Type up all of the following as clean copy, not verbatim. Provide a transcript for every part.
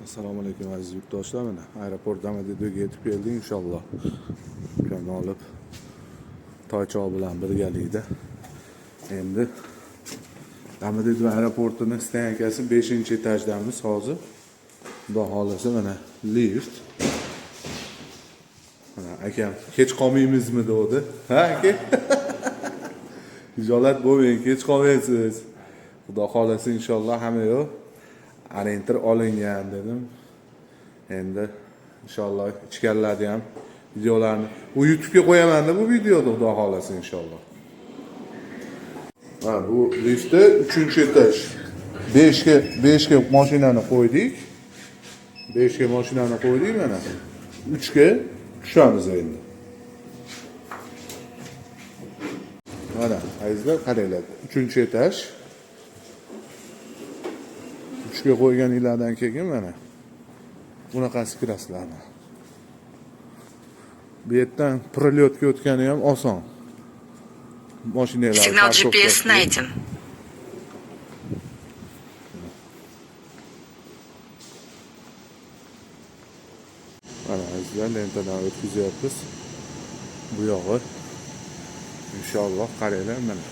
Assalomu alaykum, aziz yurtdoshlar. Mana aeroport Domodedovoga yetib keldik inshaalloh. Ukamni olib Toychoq bilan birgalikda. Endi Domodedovo aeroportini стоянка si 5-etajdamiz hozir. Xudo xohlasa, mana lift. Mana akam kech qolmaymizmi dedi. Ha, aka? Hijolat bo'lmang, kech qolmaysiz. Xudo xohlasa, inshaalloh hamma yo'q ориентир olingan dedim. Endi inshaalloh ichkarilarni ham videolarni bu YouTube'ga qo'yaman-da bu videoni, xudo xohlasa, inshaalloh. Ha, bu liftda 3-etaj. 5 ga mashinani qo'ydik. 5 ga mashinani qo'ydik mana. 3 ga tushamiz endi. Mana azizlar, qaranglar, 3-etaj. 3 ga qo'yganinglardan keyin mana bunaqasi kirasizlar. Bu yerdan пролёт ga o'tgani ham oson. Mashinalar Сигнал GPS парковка si. Найден. Mana azizlar, lentadan o'tkazyapmiz. Bu yog'i inshaalloh, qaranglar, mana.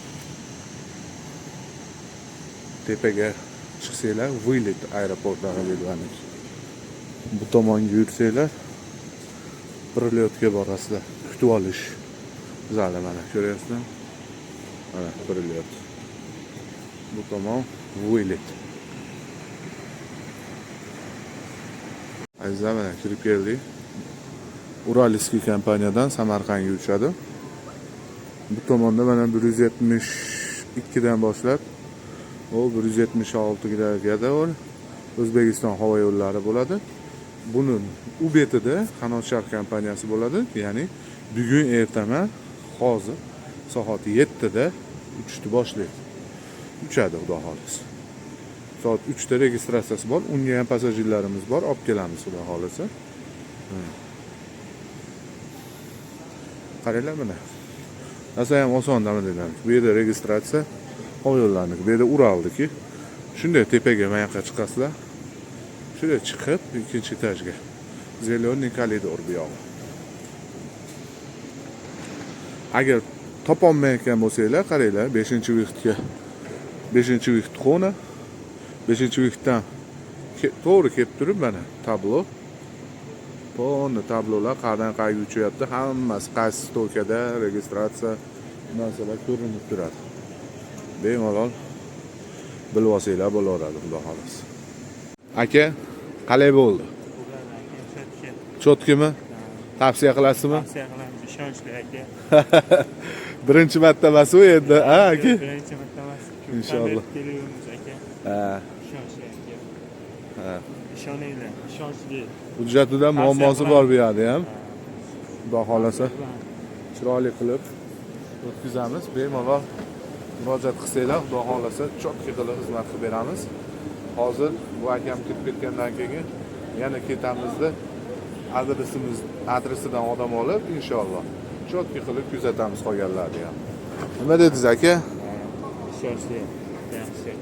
Tepaga chiqsanglar, вылет aeroport Domodedovo'niki. Bu tomonga yursanglar, пролёт ga borasizlar. Kutib olish zali, mana ko'ryapsizlar. Mana пролёт. Bu tomon вылет. Azizlar, mana kirib keldik. Уральский kompaniyadan Samarqandga uchadi. Bu tomonda mana 172 dan boshlab u 176 gacha O'zbekiston havo yo'llari bo'ladi. Buni u betida Qanot Sharq kompaniyasi bo'ladi. Ya'ni bugun ertaman hozir soat 7 da uchishni boshlaydi. Uchadi, xudo xohlasa. Soat 3 da registratsiyasi bor. Unga ham passajirlarimiz bor, olib kelamiz, xudo xohlasa. Qaranglar, mana. Rosa ham oson Domodedovo'niki. Bu yerda registratsiya havo yo'llarniki. Bu yerda Uralniki. Shunday tepaga, mana yoqqa chiqasizlar. Shunday chiqib ikkinchi etajga. Зеленый koridor bu yog'i. Agar topolmayotgan bo'lsanglar, qaranglar, 5-выход ga. 5-выход xona. 5-выход dan to'g'ri kelib turib, mana tablo. Полный tablolar qayerdan qayerga uchyapti, hammasi qaysi стойка da registratsiya narsalar ko'rinib turadi. Bemalol bilib olsanglar bo'laveradi, xudo xohlasa. Aka, qalay bo'ldi? Чётко mi? Tavsiya qilasizmi? Tavsiya qilamiz, ishonchli aka. Birinchi marta emas u endi, ha, aka? Birinchi marta emas. Ko'pdan Inshaalloh. beri kelyapmiz, aka. Ishonchli aka. Ishoninglar, ishonchli. Hujjatida muammosi bor bu yerda ham. Xudo xohlasa, chiroyli qilib o'tkazamiz. Bemalol murojaat qilsanglar, xudo xohlasa, чётко qilib xizmat qilib beramiz. Hozir bu akam ketib ketgandan keyin yana ketamizda adresidan odam olib, inshaalloh, чётко qilib kuzatamiz qolganlarni ham. Nima dedingiz, aka? Ishonchli. Yaxshi.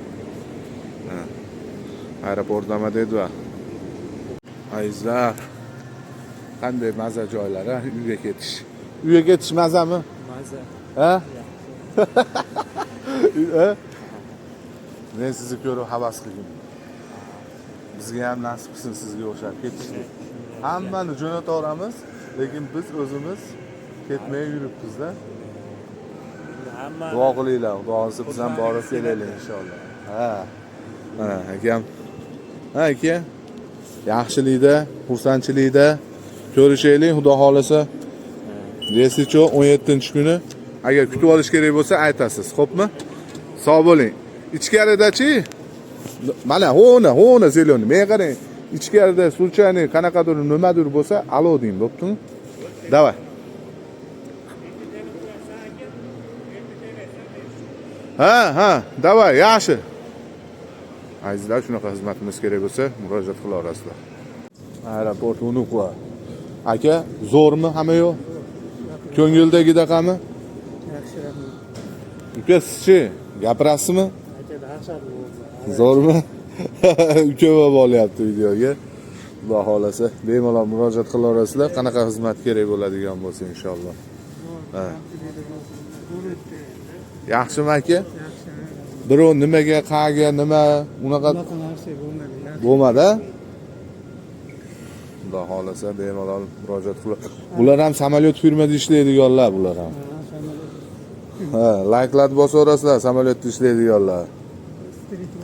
Aeroport Domodedovo. Azizlar, qanday maza joylar, a? Uyga ketish. Uyga ketish mazami? Maza. Ha? Yaxshi. Ha? Men sizni ko'rib havas qildim. Bizga ham nasib qilsin sizga o'xshab ketishlik. Hammani jo'nataveramiz, lekin biz o'zimiz ketmay yuribmiz-da. Hamma Duo qilinglar, xudo xohlasa biz ham borib kelaylik inshaalloh. Ha. Mana akam. Ha, aka. Yaxshilikda, xursandchilikda ko'rishaylik, xudo xohlasa. Если что, 17-kuni agar kutib olish kerak bo'lsa aytasiz, xo'pmi? Sog' bo'ling. Ichkaridachi? Mana, hona, hona зелёный. Menga qarang. Ichkarida случайно qanaqadir nimadir bo'lsa, alo deng, bo'ptimi? Давай. Ha, ha, давай, yaxshi. Azizlar, shunaqa xizmatimiz kerak bo'lsa, murojaat qila olasizlar. Aeroport Vnukovo. Aka, zo'rmi hamma yo'q? Ko'ngildagidaqami? Yaxshi, rahmat. Uka, sizchi, gapirasizmi? Aka, dahshat bo'ldi. Zo'rmi? Uka bo'lib olyapti videoga. Xudo xohlasa, bemalol murojaat qilaverasizlar, qanaqa xizmat kerak bo'ladigan bo'lsa, inshaalloh. Ha. Yaxshimi, aka? Yaxshi. Birov nimaga, qayerga, nima unaqa Unaqa narsa bo'lmadi. Yaxshi. Bo'lmadi, a? Xudo xohlasa, bemalol murojaat qilib. Bular ham samolyot firmada ishlaydiganlar, bular ham. Ha, samolyot. Ha, layklarni bosaverasizlar, samolyotda ishlaydiganlar. Street.